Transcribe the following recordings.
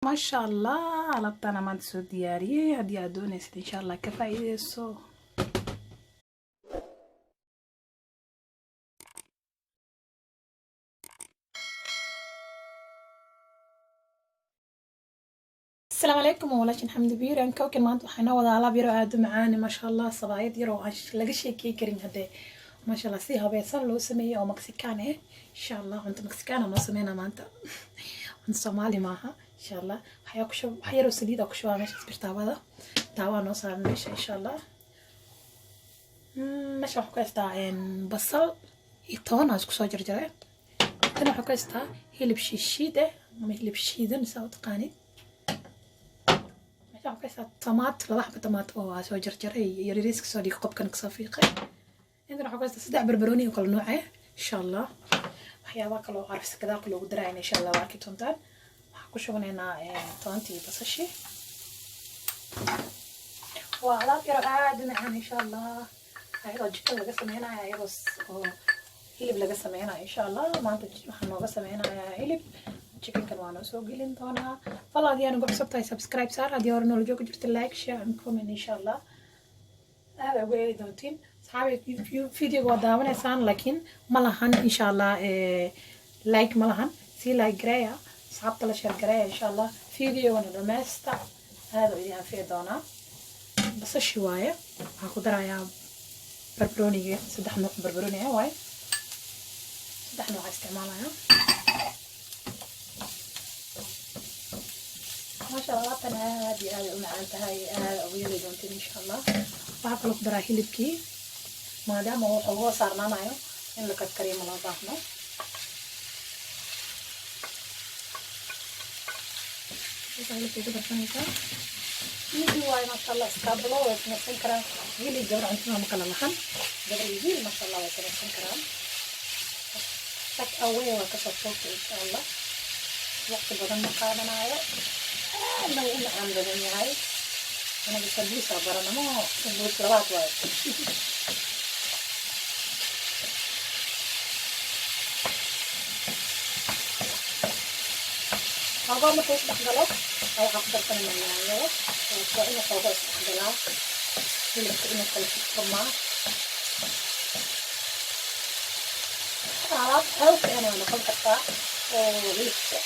Maasha Allah, alaabtaana maanta soo diyaariyey. Haddii aad doonaysid, insha Allah ka faa'iideyso. Asalaamu calaykum, walaashin Xamdi Biiran kowkan. Maanta waxaa inoo wadaa alaab yar oo aada u macaani, maasha Allah, sabaayad yar oo aan laga sheekey karin haddee, maasha Allah, si habeesan loo sameeyey oo Mexican ah. Insha Allah cunto Mexican noo sameynaa maanta, cunto Soomaali maaha. Insha Allah waxyaa ku shub wax yaroo saliid aa ku shubaa meeshaas, birtaawada taawaa noo saaran meesha. Insha Allah meesha waxaan ku haystaa basal iyo toon aan isku soo jarjaray. Tan waxaan ku haystaa hilib shiishiid ah ama hilib shiidan, saa u taqaanid. Meesha waxaan ku haystaa tomaat, laba xabo tomaat oo aa soo jarjaray, yariis kasoo dhigay, qobkan kasoo fiiqay. Intan waxaan ku haystaa saddex barbarooni oo kala nooc ah. Insha Allah waxyaabaha kale oo carfis gadaal loogu darayna, insha Allah waa arki doontaan. Waxaan ku shubanaynaa toontii iyo basashii. Waa alaab yaro aada u macaan, insha Allah, ayadoo jikada laga sameynayo, ayadoo oo hilib laga sameynayo. Insha Allah maanta waxaan nooga sameynayaa hilib chickenkan, waa noo soo gelin doonaa. Fal haddii aan ugu cusub tahay, subscribe saar. Haddii hore noola joogi jirta, like, share and comment. Insha Allah aada uga heli doontiin, asxaabi. Videoga waa daawanaysaan, laakiin ma lahan, insha Allah, like ma lahan. Sii like gareeya, asxaabta la share gareeya. Insha Allah videogana dhameysta, aada u idin anfici doonaa. Basashi waaye. Waxaan ku darayaa barbarooniga, saddex nooc barbarooni ah waaye, saddex nooc isticmaalaya. Maasha Allah, alaabtan aad iyo aad u macaan tahay, aad ugu heli doontiin, insha Allah. Waxaa kaloo ku daraa hilibkii, maadaama uu xogoo saarnaanayo, in la karkariyo ma loo baahno. Hilibka ugu darsanaysaa, easy waaye, maasha Allah. Iskaabalo way samaysan karaan, wiil iyo gabar, cuntada ma kala lahan, gabar iyo wiil, maasha Allah, way samaysan karaan. Take away waa kasoo toogta, insha Allah waqti badan ma qaadanaayo, aadna wuu u macaan badan yahay. Anaga sambuusa baranamo, sambuus labaad waayo. Xoogaa markuu isdhex galo, waxaa ku darsanayna yaanyada. Waa inuu xoogaa isdhex galaa hilibka, inuu kala furfurmaa. Alaab healthy ana way noqon kartaa oo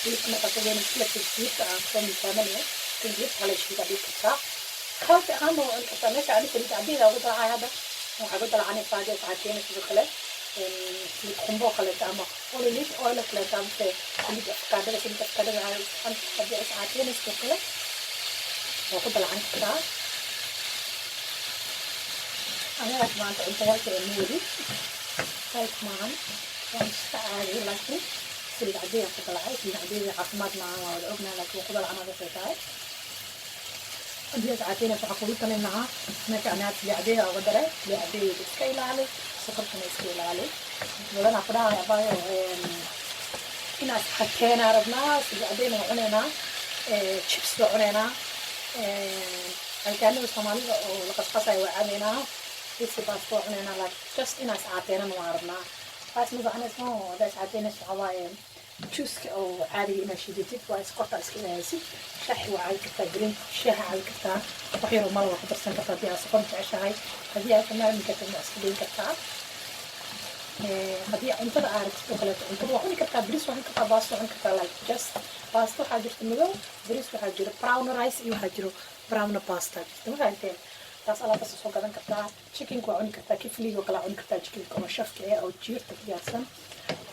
hilibka markaa soo hilibka jiirka aan soo miisaamanaya, kan jiirka hala shiida dhigi kartaa, healthy ahaanna waa cuni kartaa. Meesha ani saliid cadeeda ugu dalacay, hadda waxaa ku dalacanaysaa haddii waxaa keenay sidoo kale saliid qumbo oo kaleeto ama olive oil oo kaleeto, amase saliid afkaadhada. Saliid afkaadhada haddii is caateynayso oo kale, waa ku dalacan kartaa. Anigaas maanta cunto healthy ee ma weli health maahan, waan iska caadi, laakiin saliid cadeeda ku dalacay. Saliid cadeeda caafimaad maahan, waa wada ognahay, laakiin waa ku dalacanaa waxay tahay. Haddii aad caateynayso, waxaa kugu talin lahaa meesha ani had saliid cadeeda uga daray. Saliid cadeeda iska ilaali, sokortana iska ilaali. Badanaa ku dhahaya, abaayo, inaad xateenaa rabnaa, saliid cadeyna waa cuneynaa, chips waa cuneynaa, cabitaanada Soomaalida oo la qasqasayo waa cabeynaa, bisi baasto waa cuneynaa, like just inaad iscaateenana waa rabnaa. Taas ma soconayso. Haddaa iscaateynayso, waxaa waaye juuska oo caadiga inaad shidatid, waa iskorta iska ilaalisid. Shaaxi waa cabi kartaa, green shaaha cabi kartaa, wax yaroo mal waa ku darsan kartaa haddii aad sokor jeceshahay. Haddii aad ka maarmi kartid, waa iska dayn kartaa. Haddii cuntada aad rabtid oo kaleeto, cuntada waa cuni kartaa, bariis waa cuni kartaa, baasto waa cuni kartaa. Like just baasto waxaa jirta madow, bariis waxaa jiro brown rice iyo waxaa jiro brown pasta jirta, ma fahanteen? Taas alaabtaas soo gadan kartaa. Chickenka waa cuni kartaa, kifliga oo kale cuni kartaa, chickenka oo shafka eh oo jiirta diyaarsan.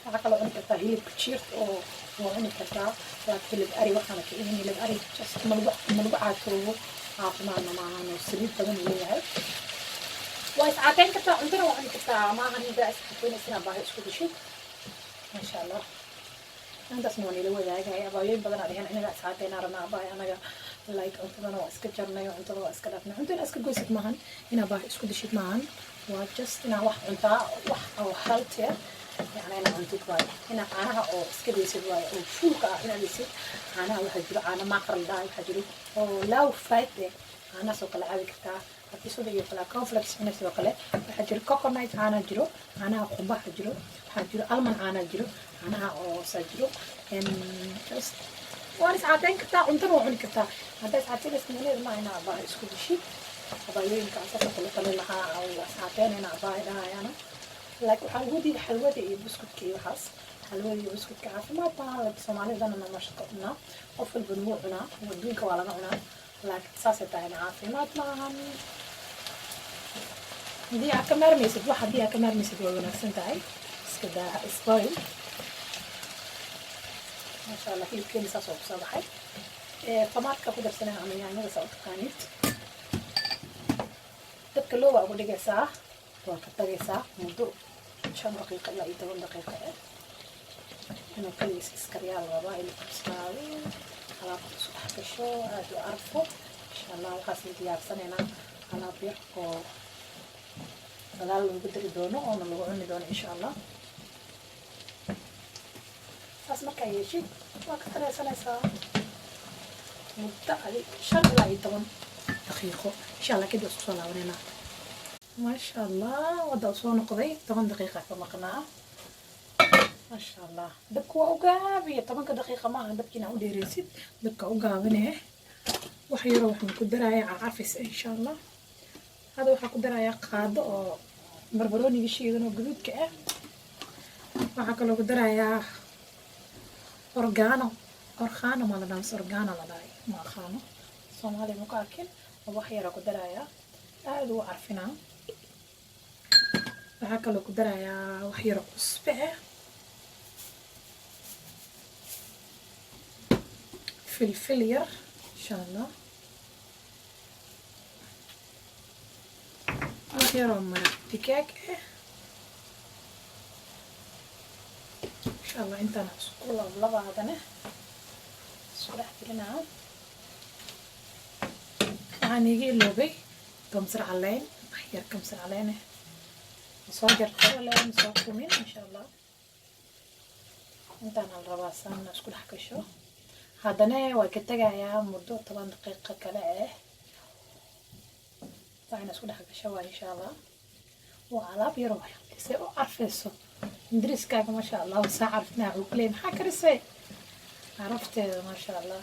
Waxaa kaloo cuni kartaa hilibka jiirta oo waa cuni kartaa, laakiin hilib ari waxaana ka ihin. Hilib ari just ma lagu caatoobo, caafimaadna maahan oo saliid badan uu leeyahay. Waa iscaateyn kartaa, cuntana waa cuni kartaa, maahan intaa iscaateynaysa inaa baahi isku dishid. Maasha Allah, intaasna waa nila wadaagay. Abaayooyin badan aa dheheen, inaga iscaateynaa rabnaa abaay, anaga like cuntadana waa iska jarnay oo cuntada waa iska dhaafnay. Cunto inaa iska goysid maahan, inaa baahi isku dishid maahan. Waa just inaa wax cuntaa, wax oo healthy ah, yani inaa cuntid waayo. Inaa caanaha oo iska daysid waayo, oo fuulka ah inaad daysid. Caanaha waxaa jiro caano maaqar la dhahay, waxaa jiro oo low fat eh, caanahaas oo kale cabi kartaa. Haddii subax iyo kale cornflakes cunay, sidoo kale waxaa jiro coconut caanaa jiro, caanaha qumbaha jiro, waxaa jiro almond caanaa jiro, caanaha oo saa jiro. Just Waan iscaateyn kartaa, cuntana waa cuni kartaa. Haddaa iscaateynaysa, micnaheedu maaha inaa abaaha isku dishid. Abaayooyinka asaasa kula talin lahaa, waa iscaateynayna abaaha dhahayaana, laakiin waxaa lagu diiday xalwada iyo buskudka iyo waxaas. Xalwada iyo buskudka caafimaad maaha, laakiin Soomaalidana nolosha ka cunaa, qof walba wuu cunaa, adduunka waa laga cunaa, laakiin saasay tahayna caafimaad maahan. Haddii aad ka maarmaysid wax, haddii aad ka maarmaysid, waa wanaagsan tahay, iska daa spoil. Maasha Allah, hilibkeeni saas oo kusoo baxay. Tamaadka ku darsanayna ama yaanyada saa u taqaanid. Dabka loo waa uga dhigaysaa, waa ka tagaysaa muddo 5 daqiiqo ilaa iyo 10 daqiiqo eh inuu kaligiis iskariyaa la rabaa, inuu bislaado, alaabta isu dhex gasho, aada u carfo, insha Allah. Waxaas la diyaarsanaynaa alaab yar oo gadaal loogu dari doono oona lagu cuni doono, insha Allah. Saas markaa yeeshid, waa ka kareysanaysaa muddo adi 5 ilaa iyo 10 daqiiqo, insha Allah. Kadib isku soo laabaneynaa. Maasha Allah, wadda soo noqday, 10 daqiiqa ka maqnaa. Maasha Allah, dabka waa u gaabiya. 10-ka daqiiqa maaha dabka inaa u dheereysid, dabka u gaabinee. Wax yaroo waxaan ku darayaa carcarfis, insha Allah. Hadda waxaan ku darayaa qaado oo barbarooniga shiidan oo gaduudka ah. Waxaa kaloo ku darayaa oregano. Oregano ma la dhaha mise oregano la dhahay, ma aqaano, Soomaaliya ma ku arkin. Wax yaraa ku darayaa, aada ugu carfinaa. Waxaa kaloo ku darayaa wax yaro cusbe ah, filfil yar, insha Allah, wax yaroo maraq digaag ah, insha Allah. Intaan isku lablabaadane isku dhex gelinaa. Waxaan iiga iloobay kamsar caleen, wax yar kamsar caleen ah soo jarjaro leen, soo tumin, insha Allah. Intaan la rabaa saana isku dhex gasho. Haddana waa ka tegayaa muddo 10 daqiiqo kale ah, waa ina isku dhex gasho waa, insha Allah. Waa alaab yar oo say u carfayso. Ingiriiskaaga, maasha Allah, saa carfinaa, wuxuu kuleeyay maxaa karisay, carafteeda, maasha Allah.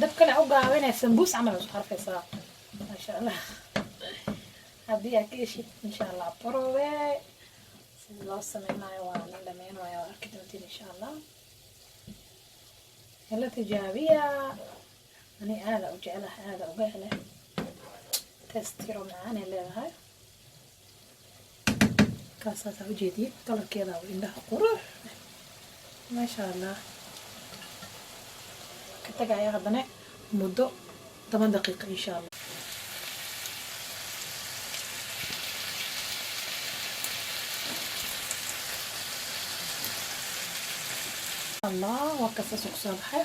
Dabkana u gaabinay, sambuus camal isku carfaysaa, maasha Allah. Haddii aad ka heshid, insha Allah, barowe sida loo sameynayo waa la dhameynaya, waa arki doontiin, insha Allah. Hala tijaabiya, ani aada u jeclahay, aada uga hele. Taste yaroo macaan ay leedahay. Kaasaasaa ujeediyey, colorkeeda indhaha qurux, maasha Allah. Ka tagaya haddana muddo 10 daqiiqo, insha Allah. Allah, waa kasaas kusoo baxay,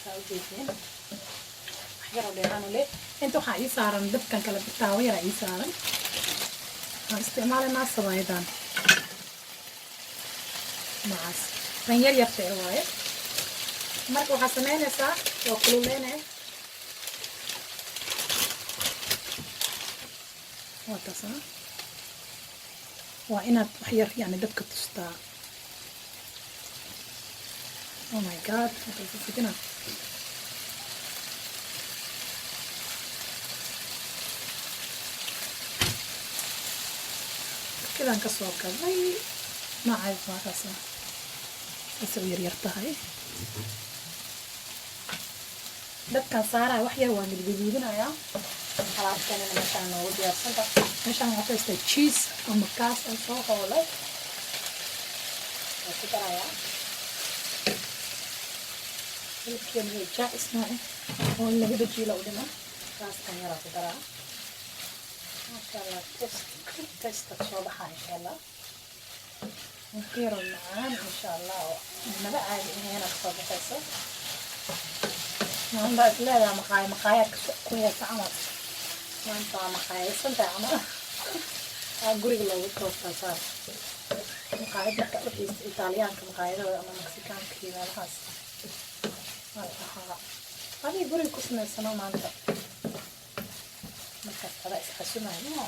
saa ujeedeen. Wax yaroo dheeraan leh. Inta waxaa ii saaran dabkan kale, taawo yaraa ii saaran. Waxaan isticmaalaynaa sabaayadan noocaas, tan yar yarta ee waaye. Marka waxaa sameynaysaa, waa kululeynaya, waa taasa. Waa inaad wax yar yani dabka tustaa. Oh my God, waxay fidina. Kilaan kasoo gaday noocaas, waa kaasa, saasay u yaryar tahay. Dabkaan saaraya wax yar, waan gadgaduudinayaa. Alaabtanina meeshaan noogu diyaarsanta. Meeshaan waxaa ku haystaa cheese ama kaas aan soo hoolay, waa ku darayaa hilibkeenu. Way jaa-is nooce oo in laga dhajiila u dhiman. Kaaskan yaraa ku daraa, maasha Allah. Taste, good taste soo baxaa, insha Allah. Cunto yaroo macaan, insha Allah, oo naba caadi ahayn aad kasoo baxayso. Maanta is leedaha maqaaya, maqaayaadka ku heesa camal. Maanta waa maqaayadsantahay camal, aa guriga loogu toostaa saar. Maqaayad marka u xiista Itaaliyaanka, maqaayadahooda ama Mexicaanka iyo meelahaas waa la dhahaa. Adiga guriga ku samaysano maanta, markaas adaa isxasumayo.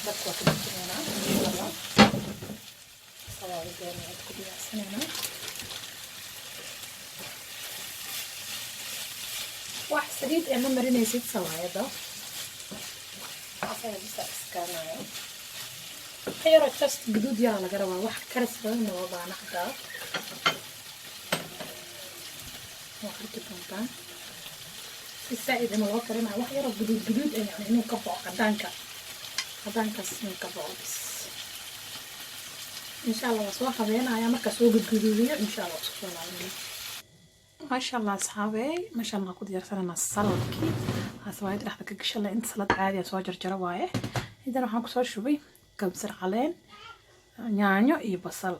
Dabka waa ka dejinaynaa, insha Allah. Xawaajideena aad ku diyaarsanaynaa. Wax saliid ee ma marinaysid sawaayadda, asaga bisa iskaanayo. Wax yaroo just guduud yaraa laga rabaa, wax karis badan loo baahna xataa. Waa arki doontaan, si saa-id ima loo karinayo. Wax yaroo guduud guduud eh, yani inuu ka bao cadaanka, cadaankaas inuu ka bao bis. Insha Allah waa soo habeenaya markaa soo gudguduudiyo. Insha Allah isku soo laabanaya. Maasha Allah asxaabey, meeshaan waxaan ku diyaarsananaa saladkii sawaayad dhexda ka gashan leh. Inta salad caadi ah soo jarjara waaye. Intan waxaan kusoo shubay kabsar caleen, yaanyo iyo basal.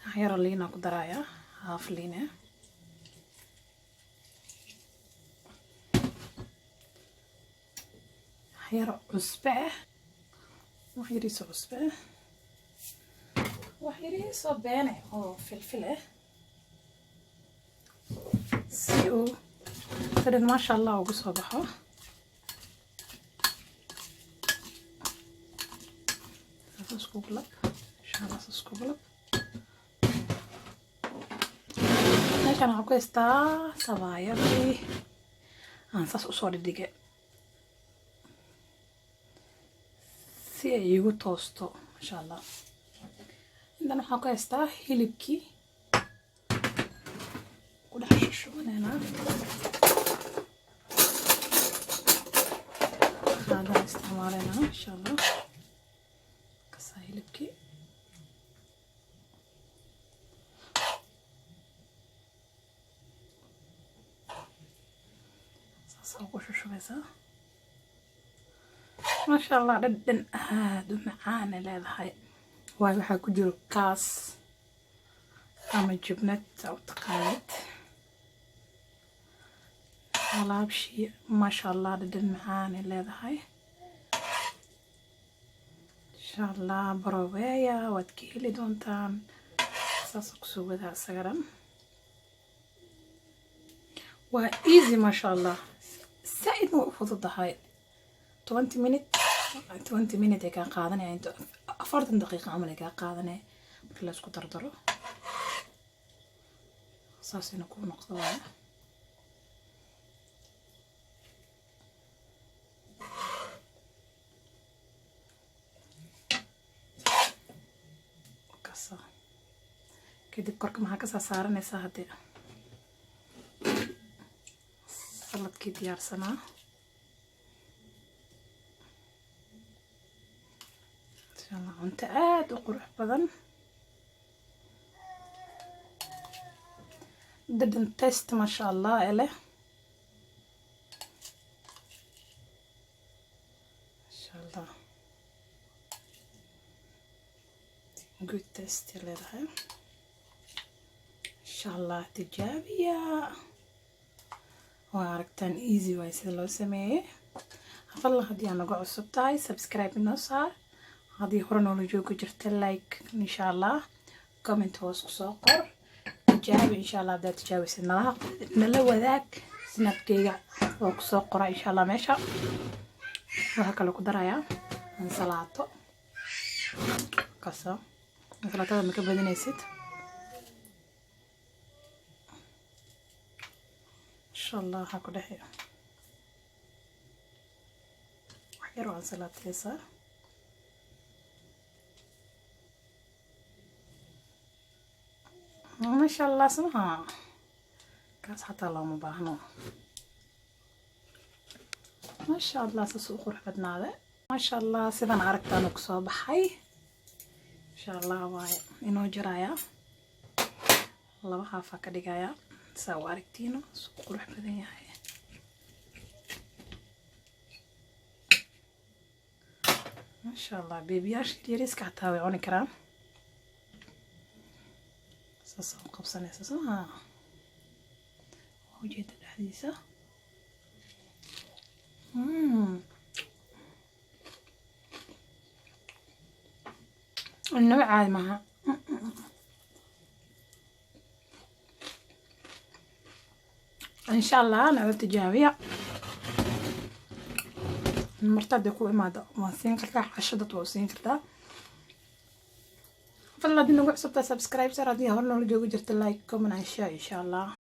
Wax yaroo liinaa ku darayaa, half liin ah. Wax yaro cusbe ah, wax yariisoo cusbe ah, wax yariisoo beene oo filfil ah, si uu dhadhan maasha Allah ugu soo baxo. Saas iskugu lab, insha Allah saas iskugu lab. Meeshaan waxaan ku haystaa sabaayadii aan saas usoo dhigdhigay si ay iigu toosto, masha Allah. Intan waxaan ku haystaa hilibkii ku dhex shushubaneynaa. Qaadaan isticmaaleynaa insha Allah. Kasaa hilibkii saasaa ugu shushubaysaa, maasha Allah. Dhadhan aada u macaana leedahay, waayo waxaa ku jiro kaas ama jibnad saa u taqaanid, alaabshii. Maasha Allah, dhadhan macaanay leedahay. Insha Allah baroweeya, waad ka heli doontaan. Saasa kusoo wadaa isaga dhan. Waa easy, maasha Allah, saa-id ma u fududahay. 20 minute, 20 minute ay kaa qaadanaya, inta 40 daqiiqo camal ay kaa qaadanaya marka la isku dardaro. Saasina kuu noqdo waaya. Kasa kadib korka maxaa kasoo saaranaysaa? Haddii saladkii diyaarsanaa, insha Allah. Cunto aada u qurux badan, dhadhan test maasha Allah ee leh, masha Allah. Good test leedahay. Insha Allah tijaabiya, waa aragtaan, easy waay sida loo sameeyey. Fadlan haddii aa naga cusub tahay, subscribe inoo saar. Haddii hore noola joogi jirta, like insha Allah, comment hoos kusoo qor. Tijaabi insha Allah. Haddaad tijaabisid, nala wadaag. Snapkeyga oo kusoo qora insha Allah. Meesha waxaa kaloo ku darayaa ansalaato. Kaso ansalaatada ma ka badinaysid insha Allah. Waxaa ku dhexe wax yar oo ansalaateysaa. Maasha Allah, samaha kaas xataa looma baahno. Maasha Allah, saas u qurux badnaade. Maasha Allah, sidan aragtaan kusoo baxay. Insha Allah waa inoo jarayaa, laba haafaa ka dhigayaa saa u aragtiino suu qurux badan yahay. Maasha Allah, beebiyaasha yariiska xataa way cuni karaan. Saasa u qabsanaysa somaa, waa ujeeda dhexdiisa. Inaba caadi maaha. Insha Allah nala tijaabiya. Marta hadday ku imaado waan siin kartaa, casho dad waa u siin kartaa. Fadlan, haddii nagu cusubtaa, subscribe sar. Haddii hore noola joogi jirta, like, comment and share, insha Allah.